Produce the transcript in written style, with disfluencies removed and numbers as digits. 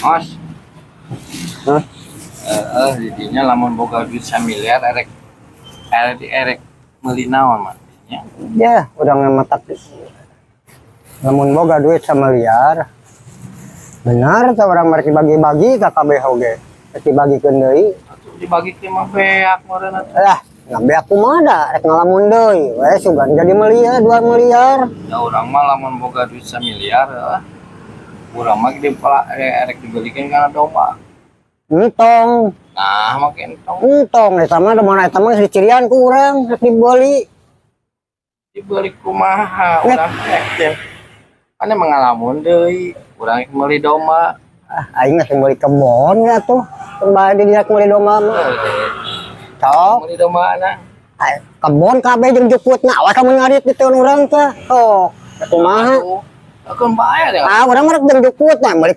Mas. Hah? Eh, didinya lamun boga duit 1 miliar erek erek erek meuli naon mah nya? Ya, urang matak lamun boga duit 1 miliar. Benar tah, urang mah dibagi-bagi ka kabeh oge. Rek dibagikeun deui. Atuh dibagi ke mah beak meureun atuh. Lah, ngabeak kumaha da rek ngalamun deui. We sugan jadi miliar, 2 miliar. Ya urang mah lamun boga duit 1 miliar urang mah di erek dibelikan kana domba. Entong, Nah, makin entong. Entong eta mah mana eta mah geus dicirian ku urang rek dibeli. Dibeli kumaha urang rek teh? Ane mengalamun deui, urang rek meuli domba. Ah, aing geus meuli kebon ya tuh. Bae di dia meuli domba mah. Cok, Meuli domba na. Ay, kebon kabeh jeung jukutna. Awas kamu ngarit di teun urang teh. Sok, kumaha? Aduh, akeun bae deh. Ah, urang mah rek jeung jukutna meuli.